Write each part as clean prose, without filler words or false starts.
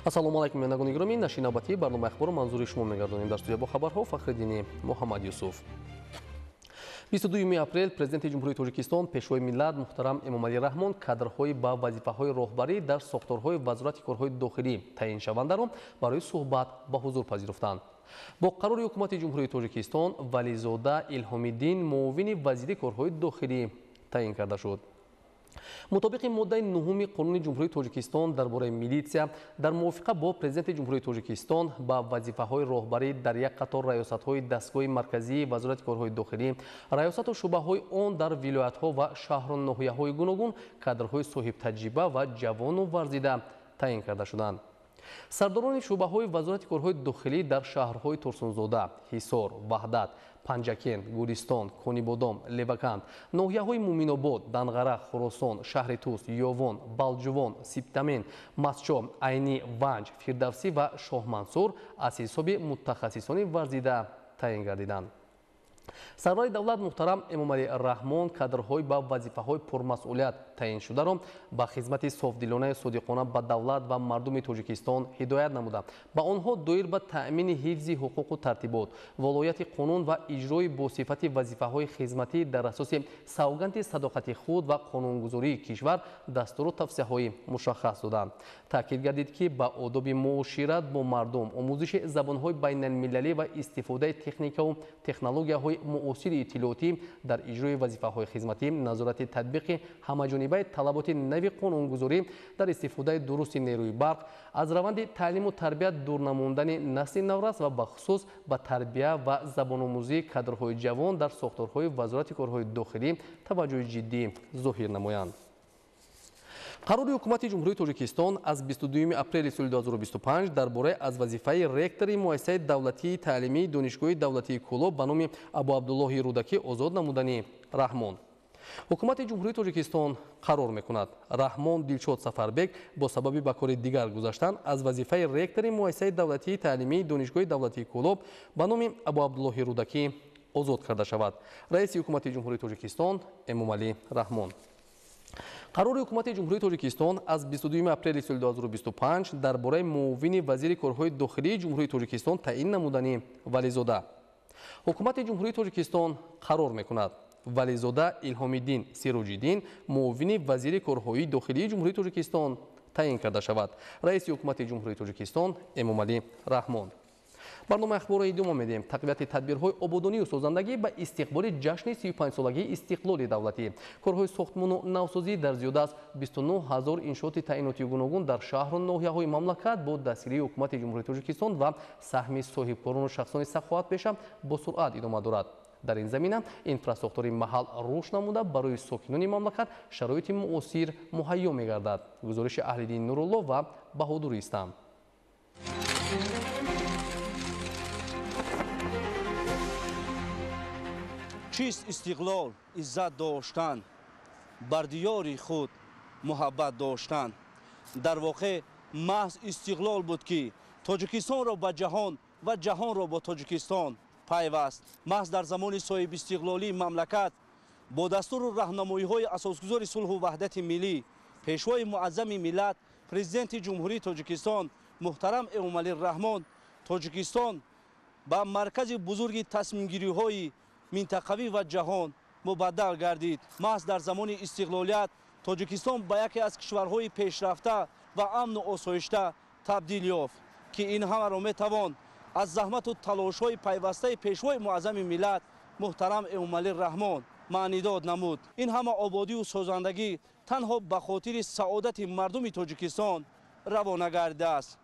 Ассалому алайкум, бинандагони гиромӣ. Нашри навбатии барномаи ахборро манзури шумо мегардонем. Дар студия бо хабарҳо Фахриддини Муҳаммад Юсуф. 22 апрел Президенти Ҷумҳурии Тоҷикистон, Пешвои миллат муҳтарам Эмомалӣ Раҳмон кадрҳои ба вазифаҳои роҳбарӣ дар сохторҳои Вазорати корҳои дохилӣ таъиншавандаро барои суҳбат ба ҳузур пазируфтанд. Бо қарори Ҳукумати Ҷумҳурии Тоҷикистон Вализода Илҳомиддин муовини вазири корҳои дохилӣ таъин карда шуд. Мутобиқи моддаи 9 Қонуни Ҷумҳурии Тоҷикистон дар бораи милитсия, дар мувофиқа бо Президенти Ҷумҳурии Тоҷикистон ба вазифаҳои роҳбарӣ дар як қатор раёсатҳои дастгоҳи марказии Вазорати корҳои дохилӣ, раёсату шӯъбаҳои он дар вилоятҳо ва шаҳру ноҳияҳои гуногун кадрҳои соҳибтаҷриба ва ҷавону варзида таъин карда шуданд. Сардорони шӯъбаҳои Вазорати корҳои дохилӣ дар шаҳрҳои Турсунзода, Ҳисор, Ваҳдат, Панҷакент, Гулистон, Конибодом, Леваканд, ноҳияҳои Муминобод, Данғара, Хуросон, шаҳри Тус, Ёвон, Балҷувон, Сиптамен, Мастчо, Айнӣ, Ванҷ, Фирдавсӣ ва Шоҳмансур аз ҳисоби мутахассисони варзида таъин гардиданд. Сарвари давлат муҳтарам Эмомалӣ Раҳмон кадрҳои ба вазифаҳои пурмасъулият таъиншударо ба хизмати софдилонаи содиқона ба давлат ва мардуми Тоҷикистон ҳидоят намуда, ба онҳо доир ба таъмини ҳифзи ҳуқуқу тартибот, волояти қонун ва иҷрои бо сифати вазифаҳои хизматӣ дар асоси савганди садоқати худ ва қонунгузории кишвар дастуру тавсияҳои мушаххас доданд. Таъкид гардид, ки ба одоби муошират бо мардум, омӯзиши забонҳои байналмилалӣ ва истифодаи техникаву технологияҳои муосири иттилоотӣ дар иҷрои вазифаҳои хизматӣ, назорати татбиқи ҳамаҷонибаи талаботи нави қонунгузорӣ дар истифодаи дурусти нерӯи барқ, аз раванди таълиму тарбият дур намондани насли наврас ва бахусус ба тарбия ва забономӯзии кадрҳои ҷавон дар сохторҳои Вазорати корҳои дохилӣ таваҷҷӯҳи ҷиддӣ зоҳир намоянд. Қарори Ҳукумати Ҷумҳурии Тоҷикистон аз 22 апрели соли 2025 дар бораи аз вазифаи ректори муассисаи давлатии таълимии Донишгоҳи давлатии Кӯлоб ба номи Абуабдуллоҳи Рӯдакӣ озод намудани Раҳмон. Ҳукумати Ҷумҳурии Тоҷикистон қарор мекунад: Раҳмон Дилшод Сафарбек бо сабаби ба кори дигар гузаштан аз вазифаи ректори муассисаи давлатии таълимии Донишгоҳи давлатии Кӯлоб ба номи Абуабдуллоҳи Рӯдакӣ озод карда шавад. Раиси Ҳукумати Ҷумҳурии Тоҷикистон Эмомалӣ Раҳмон. Қарори Ҳукумати Ҷумҳурии Тоҷикистон аз 22 апрели соли 2025 дар бораи муовини вазири корҳои дохилии Ҷумҳурии Тоҷикистон таъин намудани Вализода. Ҳукумати Ҷумҳурии Тоҷикистон қарор мекунад: Вализода Илҳомиддин Сироҷиддин муовини вазири корҳои дохилии Ҷумҳурии Тоҷикистон таъин карда шавад. Раиси Ҳукумати Ҷумҳурии Тоҷикистон Эмомалӣ Раҳмон. Барномаи ахборро идома медиҳем. Тақвияти тадбирҳои ободонию созандагӣ ба истиқболи ҷашни 35-солагии истиқлоли давлатӣ. Корҳои сохтмону навсозӣ дар зиёда аз 29 ҳазор иншооти таъиноти гуногун дар шаҳру ноҳияҳои мамлакат бо дастгирии Ҳукумати Ҷумҳурии Тоҷикистон ва саҳми соҳибкорону шахсони саховатпеша бо суръат идома дорад. Дар ин замина инфрасохтори маҳал рушд намуда, барои сокинони мамлакат шароити муосир муҳайё мегардад. Гузориши Аҳлиддин Нурулло ва Баҳодур Истам. Чист истиқлол? Иззат доштан, бар диёри худ муҳаббат доштан. Дар воқеъ маҳз истиқлол буд, ки Тоҷикистонро ба ҷаҳон ва ҷаҳонро бо Тоҷикистон пайваст. Маҳз дар замони соҳибистиқлолии мамлакат бо дастуру раҳнамоиҳои асосгузори сулҳу ваҳдати миллӣ, Пешвои муаззами миллат, Президенти Ҷумҳурии Тоҷикистон муҳтарам Эмомалӣ Раҳмон, Тоҷикистон ба маркази бузурги тасмимгириҳои минтақавӣ ва ҷаҳон мубаддал гардид. Маҳз дар замони истиқлолият Тоҷикистон ба яке аз кишварҳои пешрафта ва амну осоишта табдил ёфт, ки ин ҳамаро метавон аз заҳмату талошҳои пайвастаи Пешвои муаззами миллат муҳтарам Эмомалӣ Раҳмон маънидод намуд. Ин ҳама ободию созандагӣ танҳо ба хотири саодати мардуми Тоҷикистон равона гардидааст.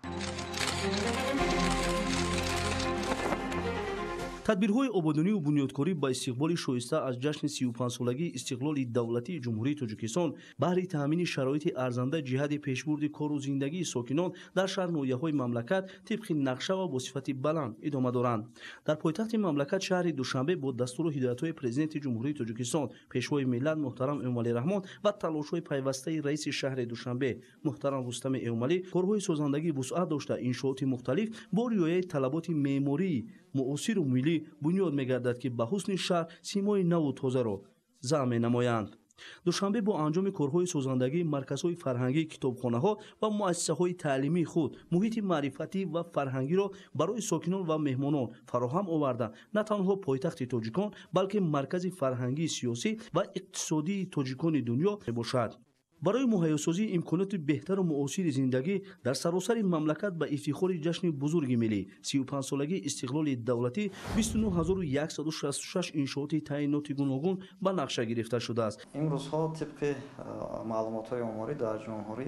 Тадбирҳои ободонию бунёдкорӣ ба истиқболи шоиста аз ҷашни 35-солагии истиқлоли давлатии Ҷумҳурии Тоҷикистон баҳри таъмини шароити арзанда ҷиҳати пешбурди кору зиндагии сокинон дар шаҳр ноҳияҳои мамлакат тибқи нақша ва бо сифати баланд идома доранд. Дар пойтахти мамлакат, шаҳри Душанбе, бо дастуру ҳидоятҳои Президенти Ҷумҳурии Тоҷикистон, Пешвои миллат муҳтарам Эмомалӣ Раҳмон ва талошҳои пайвастаи раиси шаҳри Душанбе муҳтарам Рустами Эмомалӣ корҳои созандагӣ вусъат дошта, иншооти мухталиф бо риояи талаботи меъмории муосиру миллӣ бунёд мегардад, ки ба ҳусни шаҳр симои наву тозаро замм менамоянд. Душанбе бо анҷоми корҳои созандагӣ, марказҳои фарҳангӣ, китобхонаҳо ва муассисаҳои таълимии худ муҳити маърифатӣ ва фарҳангиро барои сокинон ва меҳмонон фароҳам оварда, на танҳо пойтахти тоҷикон, балки маркази фарҳангии, сиёсӣ ва иқтисодии тоҷикони дунё мебошад. Барои муҳайёсозии имкониёти беҳтару муосири зиндагӣ дар саросари мамлакат ба ифтихори ҷашни бузурги миллӣ 35-солагии истиқлоли давлатӣ 29166 иншооти таъиноти гуногун ба нақша гирифта шудааст. Имрӯзҳо тибқи маълумотҳои оморӣ дар ҷумҳурӣ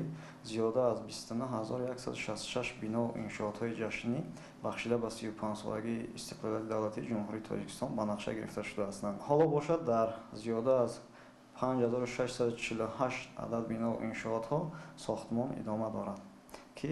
зиёда аз 29166 бино иншоотҳои ҷашнӣ бахшида ба 35-солагии истиқлолияти давлатии Ҷумҳурии Тоҷикистон ба нақша гирифта шудаастанд. Ҳоло бошад, дар зиёда аз 5648 адад бино иншоотҳо сохтмон идома дорад, ки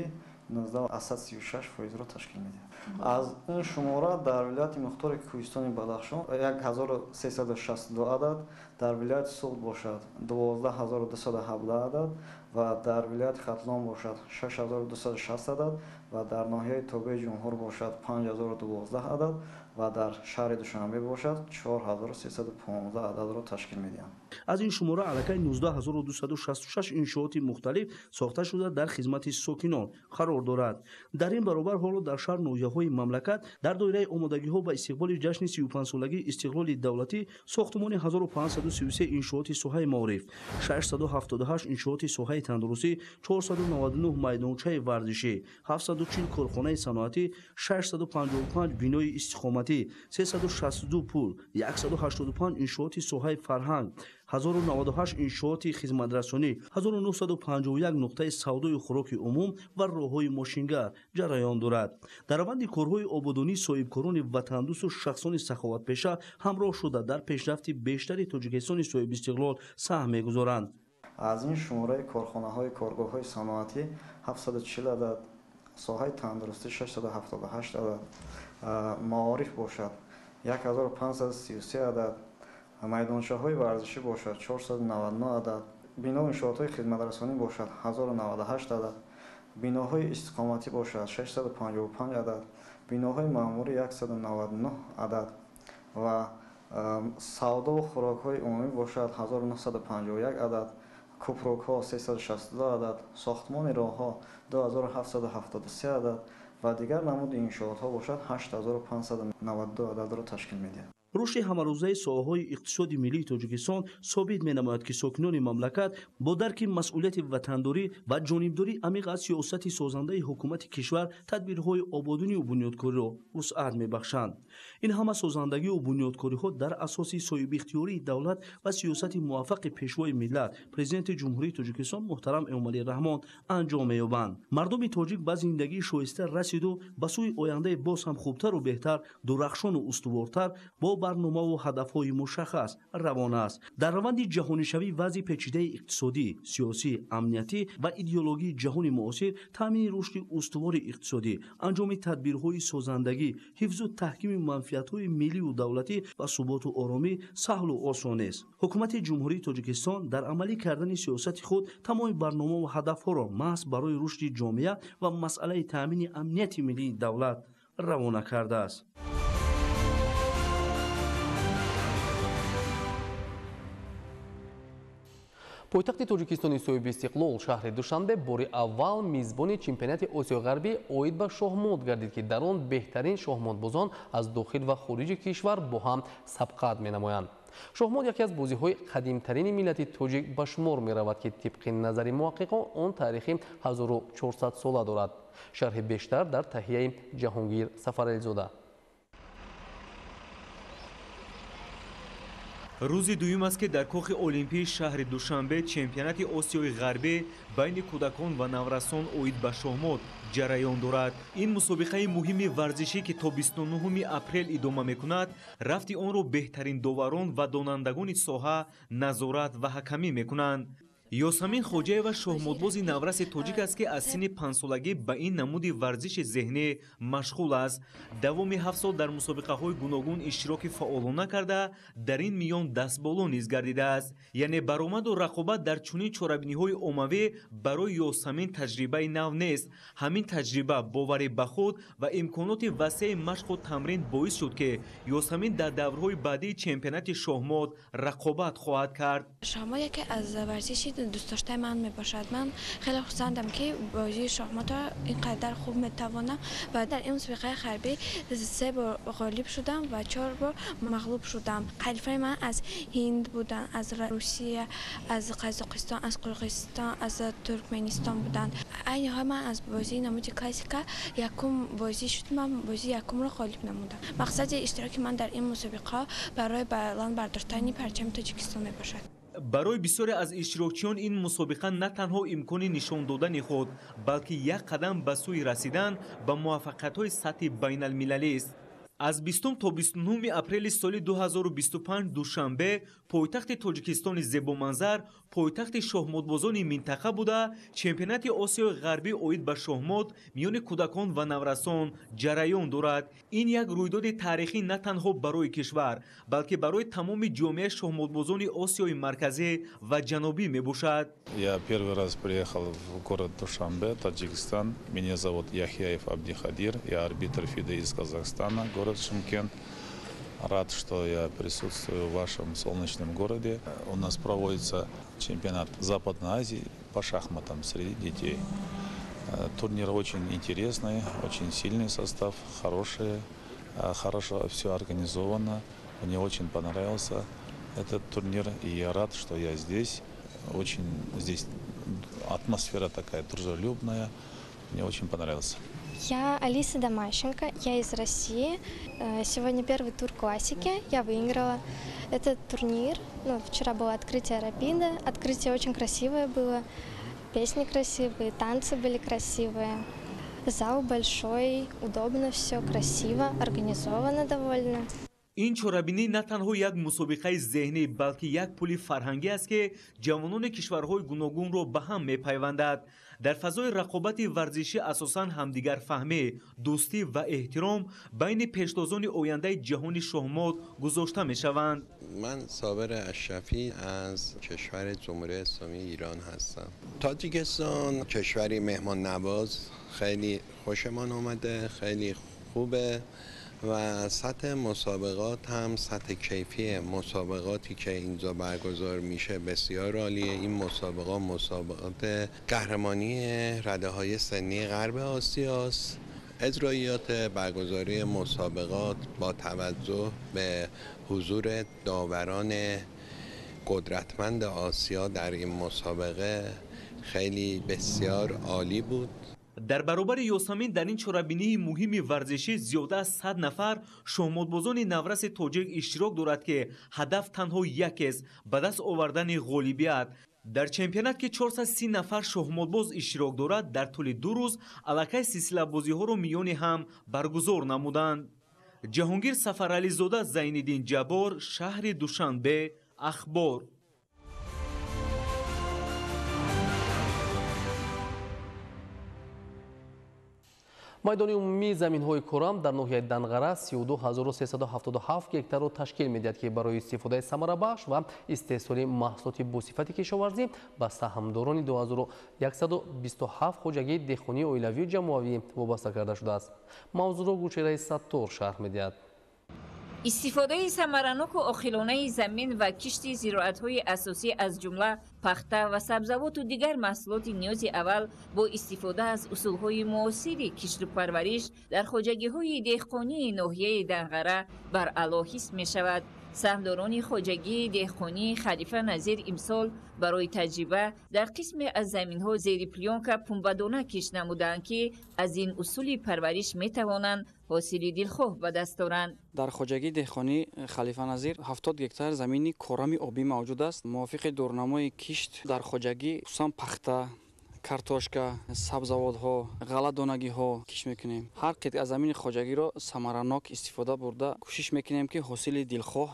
19,36%-ро ташкил медиҳад. Аз ин шумора дар вилояти мухтори Кӯҳистони Бадахшон 1362 адад, дар вилояти Суғд бошад 12217 адад ва дар вилояти Хатлон бошад 6260 адад ва дар ноҳияи тобеи ҷумҳур бошад 5012 адад ва дар шаҳри Душанбе бошад 4315 ададро ташкил медиҳанд. Аз ин шумора аллакай 19266 иншооти мухталиф сохта шуда дар хизмати сокинон қарор дорад. Дар ин баробар ҳоло дар шаҳр ноҳияҳои мамлакат дар доираи омодагиҳо ба истиқболи ҷашни 35-солагии истиқлоли давлатӣ сохтумони 1533 иншооти соҳаи маориф, 678 иншооти соҳаи тандурустӣ, 499 майдончаи варзишӣ, 740 корхонаи саноатӣ, 655 бинои истиқоматӣ, 362 пул, 185 иншооти соҳаи фарҳанг, 1098 иншооти хизматрасонӣ, 1951 нуқтаи савдою хӯроки умум ва роҳҳои мошингар ҷараён дорад. Дар раванди корҳои ободонӣ соҳибкорони ватандӯсту шахсони саховатпеша ҳамроҳ шуда дар пешрафти бештари Тоҷикистони соҳибистиқлол саҳм мегузоранд. Аз ин шумораи корхонаҳои коргоҳҳои саноатӣ 740 адад, соҳаи тандурустӣ 678 адад, маориф бошад 1533 адад, майдончаҳои варзишӣ бошад 499 адад, бино иншоотҳои хизматрасонӣ бошад 1098 адад, биноҳои истиқоматӣ бошад 655 адад, биноҳои маъмурӣ 199 адад ва савдову хӯрокҳои умумӣ бошад 1951 адад, кӯпрукҳо 362 адад, сохтмони роҳҳо 2773 адад ва дигар намуди иншоотҳо бошад 8592 ададро ташкил медиҳад. Рушди ҳамарӯзаи соҳаҳои иқтисоди миллии Тоҷикистон собит менамояд, ки сокинони мамлакат бо дарки масъулияти ватандорӣ ва ҷонибдории амиқ аз сиёсати созандаи ҳукумати кишвар тадбирҳои ободонию бунёдкориро вусъат мебахшанд. Ин ҳама созандагию бунёдкориҳо дар асоси соҳибихтиёрии давлат ва сиёсати муваффақи пешвои миллат, Президенти Ҷумҳурии Тоҷикистон муҳтарам Эмомалӣ Раҳмон анҷом меёбанд. Мардуми тоҷик ба зиндагии шоиста расиду ба сӯи ояндаи боз ҳам хубтару беҳтар, дурахшону устувортар бо барномаву ҳадафҳои мушаххас равона аст. Дар раванди ҷаҳонишавӣ вазъи печидаи иқтисодӣ, сиёсӣ, амниятӣ ва идеологии ҷаҳони муосир, таъмини рушди устувори иқтисодӣ, анҷоми тадбирҳои созандагӣ, ҳифзу таҳкими манфиатҳои миллию давлатӣ ва суботу оромӣ саҳлу осон нест. Ҳукумати Ҷумҳурии Тоҷикистон дар амалӣ кардани сиёсати худ тамоми барномаву ҳадафҳоро маҳз барои рушди ҷомеа ва масъалаи таъмини амнияти миллии давлат равона кардааст. Пойтахти Тоҷикистони соҳибистиқлол шаҳри Душанбе бори аввал мизбони чемпионати Осиёи Ғарбӣ оид ба шоҳмот гардид, ки дар он беҳтарин шоҳмотбозон аз дохил ва хориҷи кишвар бо ҳам сабқат менамоянд. Шоҳмот яке аз бозиҳои қадимтарини миллати тоҷик ба шумор меравад, ки тибқи назари муҳаққиқон он таърихи 1400 сола дорад. Шарҳи бештар дар таҳияи Ҷаҳонгир Сафарализода. Рӯзи дуюм аст, ки дар кохи Олимпии шаҳри Душанбе чемпионати Осиёи Ғарбӣ байни кӯдакон ва наврасон оид ба шоҳмот ҷараён дорад. Ин мусобиқаи муҳими варзишӣ, ки то 29 апрел идома мекунад, рафти онро беҳтарин доварон ва донандагони соҳа назорат ва ҳакамӣ мекунанд. Ёсамин Хоҷаева шоҳмотбози навраси тоҷик аст, ки аз синни панҷсолагӣ ба ин намуди варзиши зеҳнӣ машғул аст. Давоми 7 сол дар мусобиқаҳои гуногун иштироки фаъолона карда, дар ин миён дастболо низ гардидааст. Яъне баромаду рақобат дар чунин чорабиниҳои оммавӣ барои Ёсамин таҷрибаи нав нест. Ҳамин таҷриба, боварӣ ба худ ва имконоти васеи машқу тамрин боис шуд, ки Ёсамин дар даврҳои баъдии чемпионати шоҳмот рақобат хоҳад кард. Шоҳмот яке аз варзиши дӯстдоштаи ман мебошад. Ман хеле хурсандам, ки бозии шоҳмотро ин қадар хуб метавонам ва дар ин мусобиқаи ҳарбӣ 3 бор ғолиб шудам ва 4 бор мағлуб шудам. Ҳалифаи ман аз Ҳинд буданд, аз Русия, аз Қазоқистон, аз Қирғизистон, аз Туркманистон буданд. Айни ҳол ман аз бозии намуди классика якум бозӣ шуд, ман бозии якумро ғолиб намудам. Мақсади иштироки ман дар ин мусобиқа барои баланд бардоштани парчами Тоҷикистон мебошад. Барои бисёре аз иштирокчиён ин мусобиқа на танҳо имкони нишон додани худ, балки як қадам ба сӯи расидан ба муваффақиятҳои сатҳи байналмилалист. Аз 20 то 29 апрели соли 2025 Душанбе, пойтахти Тоҷикистони зебоманзар, пойтахти шоҳмотбозони минтақа буда, чемпионати Осиёи Ғарбӣ оид ба шоҳмот миёни кӯдакон ва наврасон ҷараён дорад. Ин як рӯйдоди таърихӣ на танҳо барои кишвар, балки барои тамоми ҷомеаи шоҳмотбозони Осиёи Марказӣ ва Ҷанубӣ мебошад. Я первый раз приехал в город Душанбе, Таджикистан. Меня зовут Яхьяев Абдихадир, я арбитр ФИДЕ из Казахстана, город Шымкент. Рад, что я присутствую в вашем солнечном городе. У нас проводится чемпионат Западной Азии по шахматам среди детей. Турнир очень интересный, очень сильный состав, хороший, хорошо все организовано. Мне очень понравился этот турнир, и я рад, что я здесь. Очень здесь атмосфера такая дружелюбная. Мне очень понравился. Я Алиса Домащенко, я из России. Сегодня первый тур классики, я выиграла этот турнир. Ну, вчера было открытие Рапида, открытие очень красивое было, песни красивые, танцы были красивые. Зал большой, удобно все, красиво, организовано довольно. Ин чорабинӣ на танҳо як мусобиқаи зеҳнӣ, балки як пули фарҳангӣ аст, ки ҷавонони кишварҳои гуногунро ба ҳам мепайвандад. Дар фазои рақобати варзишӣ асосан ҳамдигарфаҳмӣ, дӯстӣ ва эҳтиром байни пештозони ояндаи ҷаҳони шоҳмот гузошта мешаванд. Ман Собир Ашрафӣ аз кишвари Ҷумҳурии Исломии Ирон ҳастам. Тоҷикистон кишвари меҳмоннавоз, хеле хушамон омаде, хеле хубе و سطح مسابقات هم سطح کیفی مسابقاتی که اینجا برگزار میشه بسیار عالیه. این مسابقات مسابقات قهرمانی رده های سنی غرب آسیاست. اجراییات برگزاری مسابقات با توجه به حضور داوران قدرتمند آسیا در این مسابقه خیلی بسیار عالی بود. Дар баробари Ёсамин дар ин чорабинии муҳими варзишӣ зиёда аз 100 нафар шоҳмотбозони навраси тоҷик иштирок дорад, ки ҳадаф танҳо якест – ба даст овардани ғолибият. Дар чемпионат, ки 430 нафар шоҳмотбоз иштирок дорад, дар тӯли 2 рӯз аллакай силсилабозиҳоро миёни ҳам баргузор намуданд. Ҷаҳонгир Сафарализода, Зайниддин Ҷаббор, шаҳри Душанбе, Ахбор. Майдони умумии заминҳои Корам дар ноҳияи Данғара 32377 гектарро ташкил медиҳад, ки барои истифодаи самарабахш ва истеҳсоли маҳсулоти босифати кишоварзӣ ба саҳмдорони 2127 хоҷагии деҳқонии оилавию ҷамоавӣ вобаста карда шудааст. Мавзӯъро Гулчеҳраи Саттор шарҳ медиҳад. Истифодаи самараноку оқилонаи замин ва кишти зироатҳои асосӣ аз ҷумла пахта ва сабзавоту дигар маҳсулоти ниёзи аввал бо истифода аз усулҳои муосири кишту парвариш дар хоҷагиҳои деҳқонии ноҳияи Данғара баръало ҳис мешавад. Саҳмдорони хоҷагии деҳқонии Халифа Назир имсол барои таҷриба дар қисме аз заминҳо зери плёнка пунбадона кишт намуданд, ки аз ин усули парвариш метавонанд ҳосили дилхоҳ ба даст оранд. Дар хоҷагии деҳқонии Халифа Назир 70 гектар замини корами обӣ мавҷуд аст. Мувофиқи дурнамои кишт дар хоҷагӣ хусусан пахта, картошка, сабзавотҳо, ғалладонагиҳо кишт мекунем. Ҳар қитъа замини хоҷагиро самаранок истифода бурда кӯшиш мекунем, ки ҳосили дилхоҳ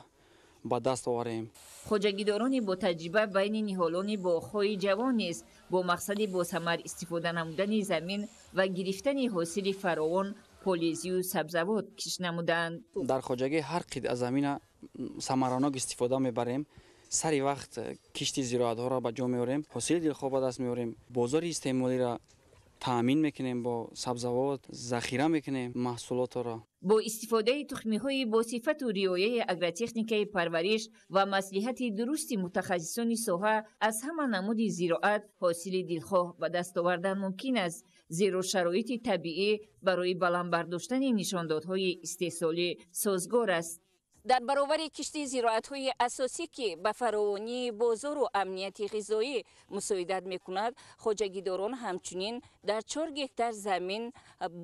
ба даст оварем. Хоҷагидорони бо таҷриба байни ниҳолони боғҳои ҷавон низ бо мақсади босамар истифода намудани замин ва гирифтани ҳосили фаровон полезию сабзавот кишт намуданд. Дар хоҷагӣ ҳар қитъа замина самаранок истифода мебарем. Сари вақт кишти зироатҳоро ба ҷо меорем, ҳосили дилхоҳ ба даст меорем, бозори истеъмолиро таъмин мекунем бо сабзавот, захира мекунем маҳсулотро. Бо истифодаи тухмиҳои босифату риояи агротехникаи парвариш ва маслиҳати дурусти мутахассисони соҳа аз ҳама намуди зироат ҳосили дилхоҳ ба даст овардан мумкин аст, зеро шароити табиӣ барои баланд бардоштани нишондодҳои истеҳсолӣ созгор аст. Дар баробари кишти зироатҳои асосӣ, ки ба фаровонии бозору амнияти ғизоӣ мусоидат мекунад, хоҷагидорон ҳамчунин дар 4 гектар замин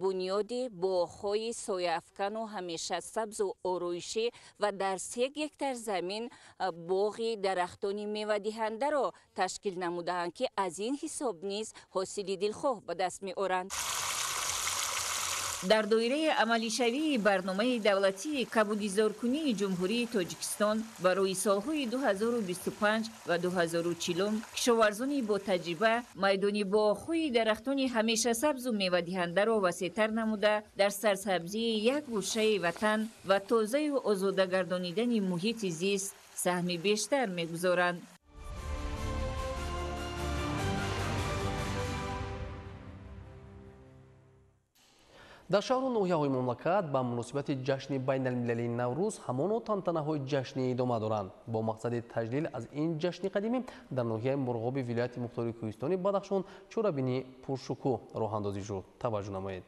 бунёди боғҳои сояафкану ҳамеша сабзу ороишӣ ва дар 3 гектар замин боғи дарахтони мевадиҳандаро ташкил намудаанд, ки аз ин ҳисоб низ ҳосили дилхоҳ ба даст меоранд. Дар доираи амалишавии барномаи давлатии кабудизоркунии Ҷумҳурии Тоҷикистон барои солҳои 2025 ва 2040 кишоварзони ботаҷриба майдони боғҳои дарахтони ҳамешасабзу мевадиҳандаро васеътар намуда, дар сарсабзии як гӯшаи ватан ва тозаю озода гардонидани муҳити зист саҳми бештар мегузоранд. Дар шаҳру ноҳияҳои мамлакат ба муносибати ҷашни байналмилалии Наврӯз ҳамоно тантанаҳои ҷашнӣ идома доранд. Бо мақсади таҷлил аз ин ҷашни қадимӣ дар ноҳияи Мурғоби вилояти мухтори Кӯҳистони Бадахшон чорабинии пуршукӯҳ роҳандозӣ шуд. Таваҷҷӯҳ намоед.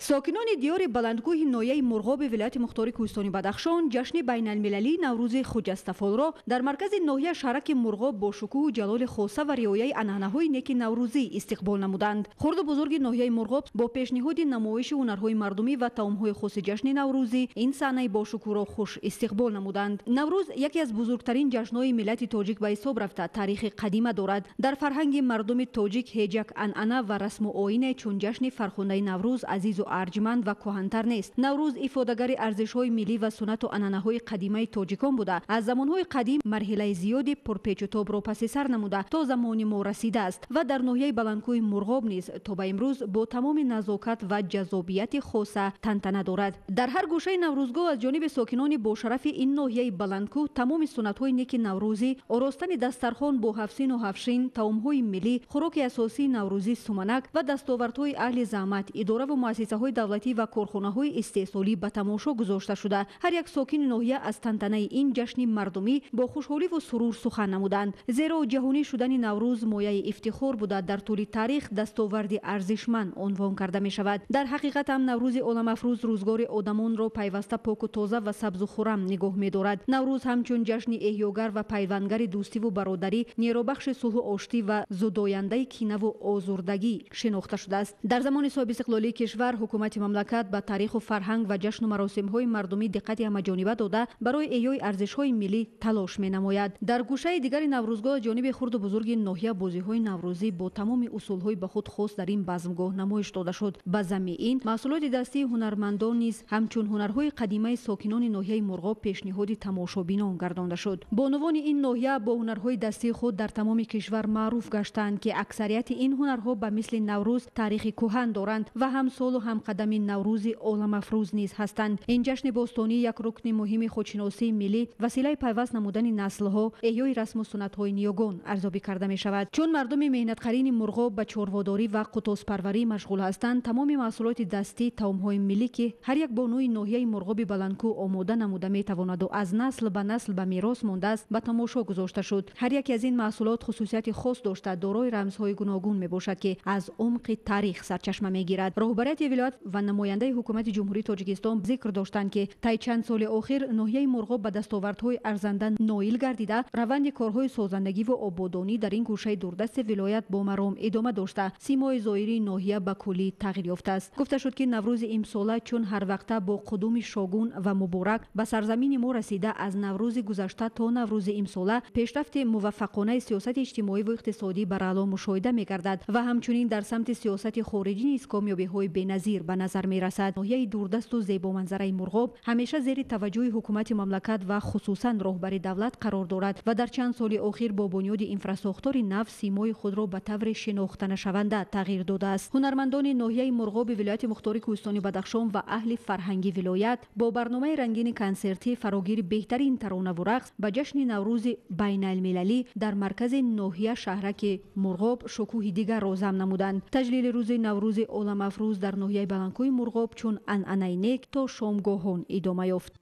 Сокинони диёри баландгӯҳи ноҳияи Мурғоби вилояти мухтори Кӯҳистони Бадахшон ҷашни байналмилалии Наврӯзи Хуҷастафолро дар маркази ноҳия шаҳраки Мурғоб бо шукӯҳу ҷалоли хоса ва риояи анъанаҳои неки наврӯзӣ истиқбол намуданд. Хурду бузурги ноҳияи Мурғоб бо пешниҳоди намоиши ҳунарҳои мардумӣ ва таомҳои хоси ҷашни наврӯзӣ ин саҳнаи бошукӯҳро хуш истиқбол намуданд. Наврӯз яке аз бузургтарин ҷашнҳои миллати тоҷик ба ҳисоб рафта, таърихи қадима дорад. Дар фарҳанги мардуми тоҷик ҳеҷ як анъана ва расму оине чун ҷашни фархундаи Наврӯз азизу арҷманд ва кӯҳантар нест. Наврӯз ифодагари арзишҳои миллӣ ва суннату анъанаҳои қадимаи тоҷикон буда, аз замонҳои қадим марҳилаи зиёди пурпечутобро паси сар намуда то замони мо расидааст ва дар ноҳияи баландкӯҳи Мурғоб низ то ба имрӯз бо тамоми назокат ва ҷаззобияти хоса тантана дорад. Дар ҳар гӯшаи наврӯзгоҳ аз ҷониби сокинони бошарафи ин ноҳияи баландкӯҳ тамоми суннатҳои неки наврӯзӣ, оростани дастархон бо ҳафсину ҳафшин, таомҳои миллӣ, хӯроки асосии наврӯзӣ суманак ва дастовардҳои аҳли заҳмат, идораву муассисаҳои давлатӣ ва корхонаҳои истеҳсолӣ ба тамошо гузошта шуда. Ҳар як сокини ноҳия аз тантанаи ин ҷашни мардумӣ бо хушҳоливу сурур сухан намуданд. Зеро ҷаҳонӣ шудани Наврӯз мояи ифтихор буда, дар тӯли таърих дастоварди арзишманд унвон карда мешавад. Дар ҳақиқат ҳам Наврӯзи оламафрӯз рӯзгори одамонро пайваста поку тоза ва сабзу хуррам нигоҳ медорад. Наврӯз ҳамчун ҷашни эҳёгар ва пайвандагари дӯстиву бародарӣ, нерӯбахши сулҳу оштӣ ва зудояндаи кинаву озурдагӣ шинохта шудааст. Дар замони соҳибистиқлолии кишвар ҳукумати мамлакат ба таъриху фарҳанг ва ҷашну маросимҳои мардумӣ диққати ҳамаҷониба дода, барои эҳёи арзишҳои миллӣ талош менамояд. Дар гӯшаи дигари наврӯзгоҳ аз ҷониби хурду бузурги ноҳия бозиҳои наврӯзӣ бо тамоми усулҳои ба худ хос дар ин базмгоҳ намоиш дода шуд. Ба замми ин маҳсулоти дастии ҳунармандон низ ҳамчун ҳунарҳои қадимаи сокинони ноҳияи Мурғоб пешниҳоди тамошобинон гардонда шуд. Бонувони ин ноҳия бо ҳунарҳои дастии худ дар тамоми кишвар маъруф гаштанд, ки аксарияти ин ҳунарҳо ба мисли Наврӯз таърихи кӯҳан доранд ва ҳамсолу ҳамқадами Наврӯзи оламафрӯз низ ҳастанд. Ин ҷашни бостонӣ як рукни муҳими худшиносии миллӣ, василаи пайваст намудани наслҳо, эҳёи расму суннатҳои ниёгон арзёбӣ карда мешавад. Чун мардуми меҳнатқарини Мурғоб ба чорводорӣ ва қутозпарварӣ машғул ҳастанд, тамоми маҳсулоти дастӣ, таомҳои миллӣ, ки ҳар як бонуи ноҳияи Мурғоби баландкӯҳ омода намуда метавонаду аз насл ба насл ба мерос мондааст, ба тамошо гузошта шуд. Ҳар яке аз ин маҳсулот хусусияти хос дошта, дорои рамзҳои гуногун мебошад, ки аз умқи таърих сарчашма мегирад. Роҳбарияти вилоят ва намояндаи ҳукумати Ҷумҳурии Тоҷикистон зикр доштанд, ки тай чанд соли охир ноҳияи Мурғоб ба дастовардҳои арзанда ноил гардида, раванди корҳои созандагиву ободонӣ дар ин гӯшаи дурдасти вилоят бо маром идома дошта, симои зоҳирии ноҳия ба куллӣ тағйир ёфтааст. Гуфта шуд, ки Наврӯзи имсола чун ҳар вақта бо қудуми шогун ва муборак ба сарзамини мо расида, аз Наврӯзи гузашта то Наврӯзи имсола пешрафти муваффақонаи сиёсати иҷтимоиву иқтисодӣ бараъло мушоҳида мегардад ва ҳамчунин дар самти сиёсати хориҷӣ низ комёбиҳои беназир Беназир ба назар мерасад. Ноҳияи дурдасту зебоманзараи Мурғоб ҳамеша зери таваҷҷӯҳи ҳукумати мамлакат ва хусусан роҳбари давлат қарор дорад ва дар чанд соли охир бо бунёди инфрасохтори нав симои худро ба таври шинохтанашаванда тағйир додааст. Ҳунармандони ноҳияи Мурғоби вилояти мухтори Кӯҳистони Бадахшон ва аҳли фарҳанги вилоят бо барномаи рангини консертӣ фарогири беҳтарин таронаву рақс ба ҷашни Наврӯзи байналмилалӣ дар маркази ноҳия шаҳраки Мурғоб шукӯҳи дигарро зам намуданд. Таҷлили рӯзи Наврӯзи оламафрӯз дар ноҳияи баландкӯҳи Мурғоб чун анъанаи нек то шомгоҳон идома ёфт.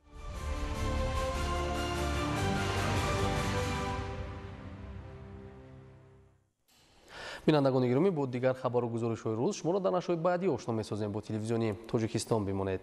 Бинандагони гиромӣ, бо дигар хабару гузоришҳои рӯз шуморо дар нашрҳои баъдӣ ошно месозем. Бо телевизиони Тоҷикистон бимонед.